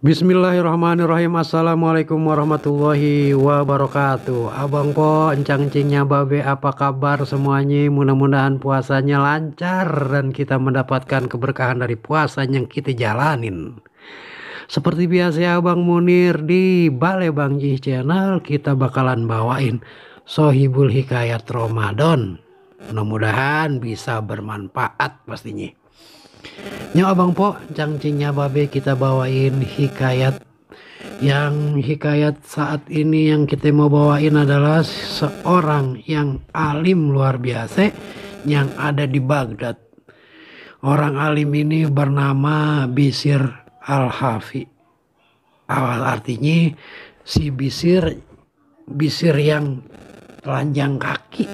Bismillahirrahmanirrahim. Assalamualaikum warahmatullahi wabarakatuh. Abang Po, encang-encingnya Babe, apa kabar semuanya? Mudah-mudahan puasanya lancar dan kita mendapatkan keberkahan dari puasa yang kita jalanin. Seperti biasa Abang Munir di Balai Bang Jih Channel, kita bakalan bawain Sohibul Hikayat Ramadan. Mudah-mudahan bisa bermanfaat pastinya. Nyo Abang Po, cangcingnya Babe, kita bawain hikayat. Yang hikayat saat ini yang kita mau bawain adalah seorang yang alim luar biasa yang ada di Baghdad. Orang alim ini bernama Bishr Al-Hafi. Artinya si Bishr yang telanjang kaki.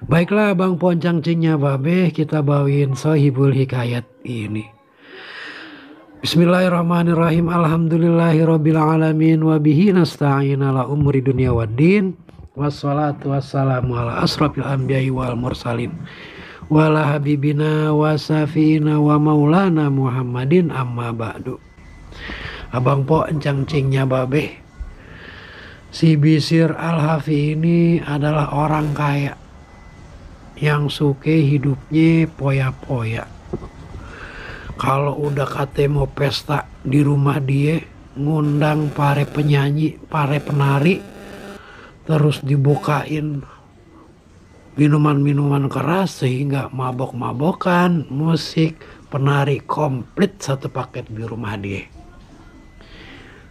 Baiklah Bang Poncang Cingnya Babe, kita bawain Sohibul Hikayat ini. Bismillahirrahmanirrahim. Alhamdulillahirabbil alamin wa bihi nasta'in ala umuri dunya waddin. Wassalatu wassalamu ala asrafil anbiya'i wal mursalin. Wala habibina wa safina wa maulana Muhammadin amma ba'du. Abang Po Encang Cingnya Babe, si Bishr Al-Hafi ini adalah orang kaya yang suke hidupnya poya-poya. Kalau udah kate mau pesta di rumah dia, ngundang para penyanyi, para penari, terus dibukain minuman-minuman keras sehingga mabok-mabokan, musik, penari komplit satu paket di rumah dia.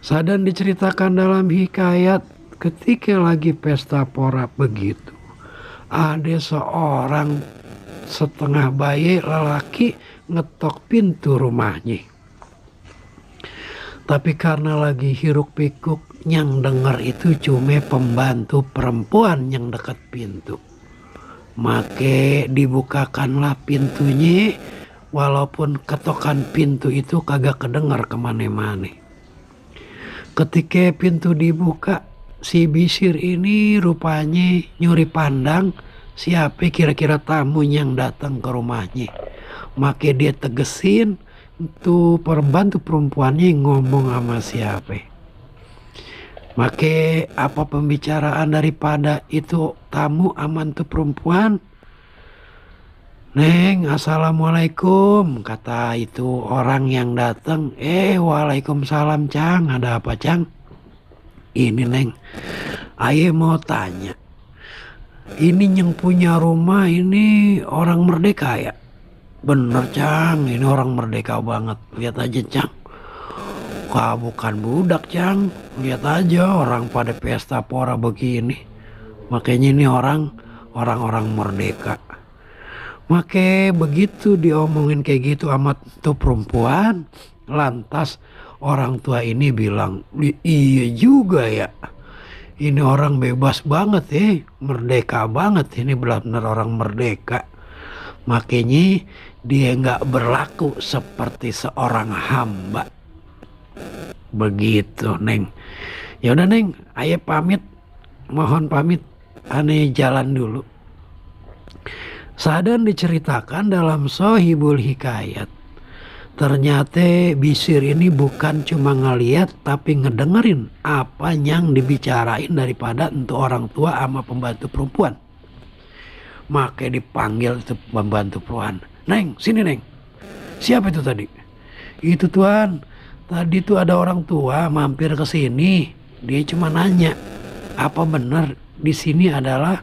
Sadan diceritakan dalam hikayat ketika lagi pesta pora begitu, ada seorang setengah bayi lelaki ngetok pintu rumahnya. Tapi karena lagi hiruk pikuk, yang denger itu cuma pembantu perempuan yang dekat pintu. Make dibukakanlah pintunya, walaupun ketokan pintu itu kagak kedengar kemana-mana. Ketika pintu dibuka, si Bishr ini rupanya nyuri pandang siapa kira-kira tamu yang datang ke rumahnya. Maka dia tegesin tuh pembantu perempuannya ngomong sama siapa. Maka apa pembicaraan daripada itu tamu aman tuh perempuan. Neng, assalamualaikum, kata itu orang yang datang. Waalaikumsalam Cang, ada apa Cang? Ini Neng, aye mau tanya, ini yang punya rumah ini orang merdeka ya? Bener Cang, ini orang merdeka banget. Lihat aja Cang, bukan budak Cang. Lihat aja orang pada pesta pora begini. Makanya ini orang-orang merdeka. Makanya begitu diomongin kayak gitu amat tuh perempuan, lantas orang tua ini bilang, iya juga ya, ini orang bebas banget merdeka banget, ini benar-benar orang merdeka. Makanya dia nggak berlaku seperti seorang hamba. Begitu Neng. Ya udah Neng, ayo pamit, mohon pamit, aneh jalan dulu. Sadan diceritakan dalam Sohibul Hikayat, ternyata Bishr ini bukan cuma ngeliat tapi ngedengerin apa yang dibicarain daripada untuk orang tua sama pembantu perempuan. Maka dipanggil itu pembantu perempuan. Neng, sini Neng. Siapa itu tadi? Itu Tuan, tadi tuh ada orang tua mampir ke sini. Dia cuma nanya, apa benar di sini adalah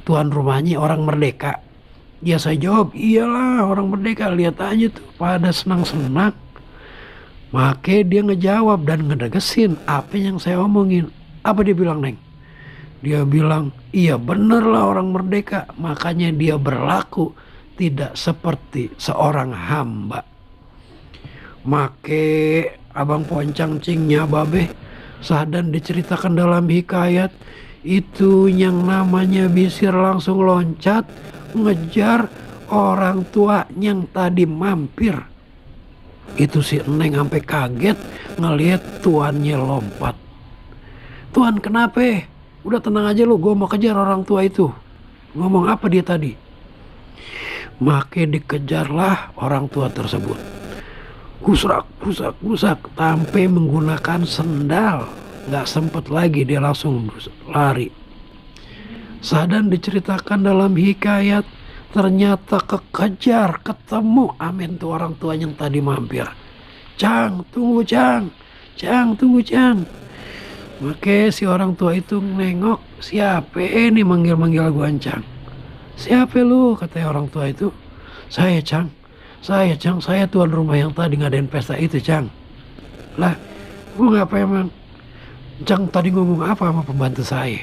tuan rumahnya orang merdeka? Ya saya jawab, iyalah orang merdeka, lihat aja tuh pada senang-senang. Maka dia ngejawab dan ngedegesin apa yang saya omongin. Apa dia bilang Neng? Dia bilang, iya bener lah orang merdeka, makanya dia berlaku tidak seperti seorang hamba. Make Abang Poncang Cingnya Babe, Sadan diceritakan dalam hikayat itu yang namanya Bishr langsung loncat ngejar orang tua yang tadi mampir. Itu si Neng sampai kaget ngelihat tuannya lompat. Tuan kenapa? Udah tenang aja lu, gue mau kejar orang tua itu. Ngomong apa dia tadi? Maka dikejarlah orang tua tersebut. Gusrak, gusak, gusak, sampai menggunakan sendal. Nggak sempet lagi, dia langsung lari. Sadan diceritakan dalam hikayat, ternyata kekejar, ketemu amin tuh orang tua yang tadi mampir. Cang, tunggu Cang, Cang, tunggu Cang. Oke, si orang tua itu nengok, siapa ini manggil-manggil gua Cang? Siapa lu? Kata orang tua itu. Saya Cang, saya tuan rumah yang tadi ngadain pesta itu Cang. Lah, gua ngapa emang? Cang tadi ngomong apa sama pembantu saya?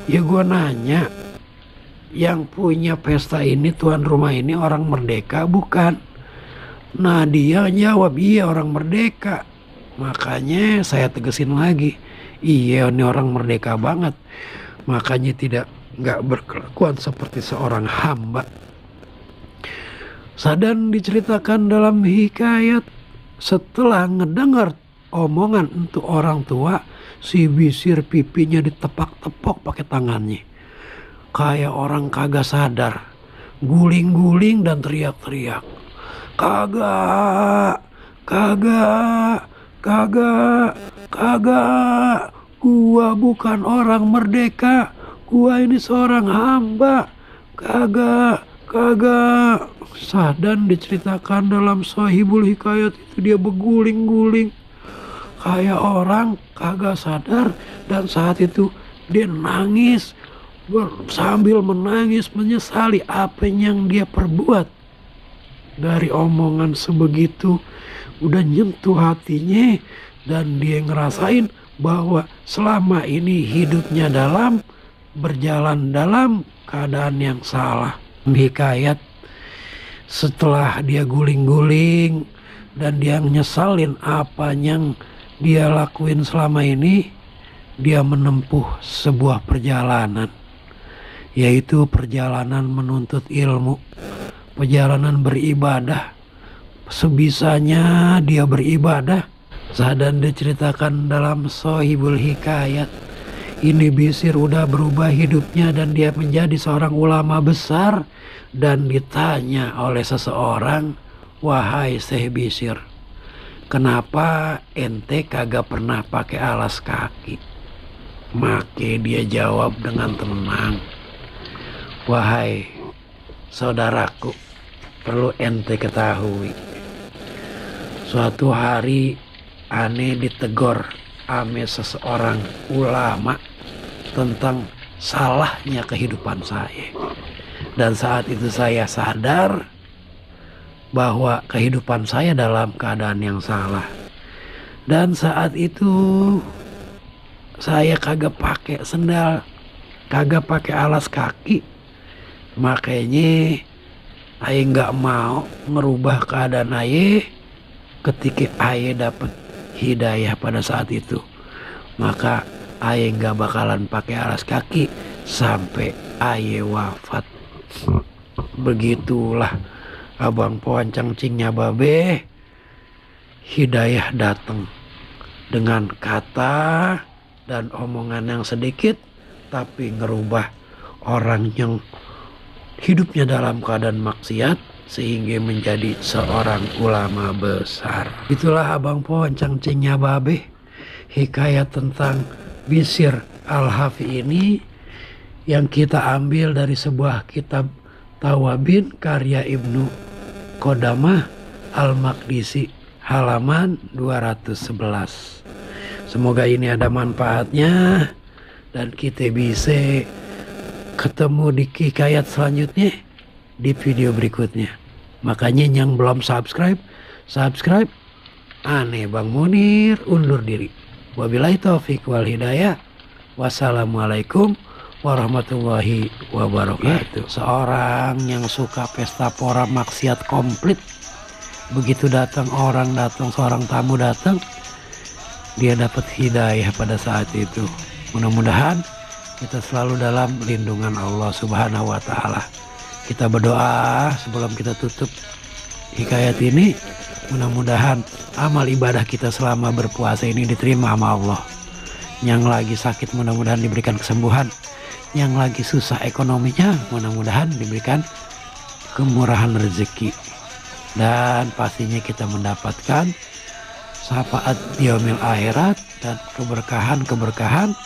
Ya gua nanya, yang punya pesta ini, tuan rumah ini orang merdeka bukan? Nah dia jawab, iya orang merdeka. Makanya saya tegesin lagi, iya ini orang merdeka banget. Makanya nggak berkelakuan seperti seorang hamba. Sadan diceritakan dalam hikayat, setelah ngedengar omongan untuk orang tua, si Bisir pipinya ditepak-tepok pakai tangannya. Kayak orang kagak sadar, guling-guling dan teriak-teriak. Kagak, kagak, kagak, kagak. Gua bukan orang merdeka, gua ini seorang hamba. Kagak, kagak. Sadan diceritakan dalam Sahibul Hikayat itu dia berguling-guling kayak orang kagak sadar, dan saat itu dia nangis sambil menangis menyesali apa yang dia perbuat. Dari omongan sebegitu udah nyentuh hatinya, dan dia ngerasain bahwa selama ini hidupnya berjalan dalam keadaan yang salah. Hikayat, setelah dia guling-guling dan dia nyesalin apa yang dia lakuin selama ini, dia menempuh sebuah perjalanan, yaitu perjalanan menuntut ilmu, perjalanan beribadah. Sebisanya dia beribadah. Sadan diceritakan dalam Sahibul Hikayat, ini Bisir udah berubah hidupnya dan dia menjadi seorang ulama besar. Dan ditanya oleh seseorang, wahai Syekh Bisir, kenapa ente kagak pernah pakai alas kaki? Maka dia jawab dengan tenang, wahai saudaraku, perlu ente ketahui, suatu hari aneh ditegur ame seseorang ulama tentang salahnya kehidupan saya. Dan saat itu saya sadar bahwa kehidupan saya dalam keadaan yang salah. Dan saat itu saya kagak pakai sendal, kagak pakai alas kaki. Makanya saya nggak mau merubah keadaan saya ketika saya dapat hidayah pada saat itu. Maka saya nggak bakalan pakai alas kaki sampai saya wafat. Begitulah abang poancang cingnya babe, hidayah datang dengan kata dan omongan yang sedikit, tapi ngerubah orang yang hidupnya dalam keadaan maksiat sehingga menjadi seorang ulama besar. Itulah abang poancang cingnya babe, hikayat tentang Bisir Al-Hafi ini yang kita ambil dari sebuah kitab Tawabin karya Ibnu Qodamah Al-Maqdisi halaman 211. Semoga ini ada manfaatnya dan kita bisa ketemu di hikayat selanjutnya di video berikutnya. Makanya yang belum subscribe. Aneh Bang Munir undur diri. Wabillahi taufik wal hidayah. Wassalamualaikum warahmatullahi wabarakatuh. Seorang yang suka pesta pora maksiat komplit, begitu seorang tamu datang, dia dapat hidayah pada saat itu. Mudah-mudahan kita selalu dalam lindungan Allah Subhanahu wa Ta'ala. Kita berdoa sebelum kita tutup hikayat ini, mudah-mudahan amal ibadah kita selama berpuasa ini diterima sama Allah. Yang lagi sakit mudah-mudahan diberikan kesembuhan, yang lagi susah ekonominya mudah-mudahan diberikan kemurahan rezeki. dan pastinya kita mendapatkan syafaat yaumil akhirat dan keberkahan-keberkahan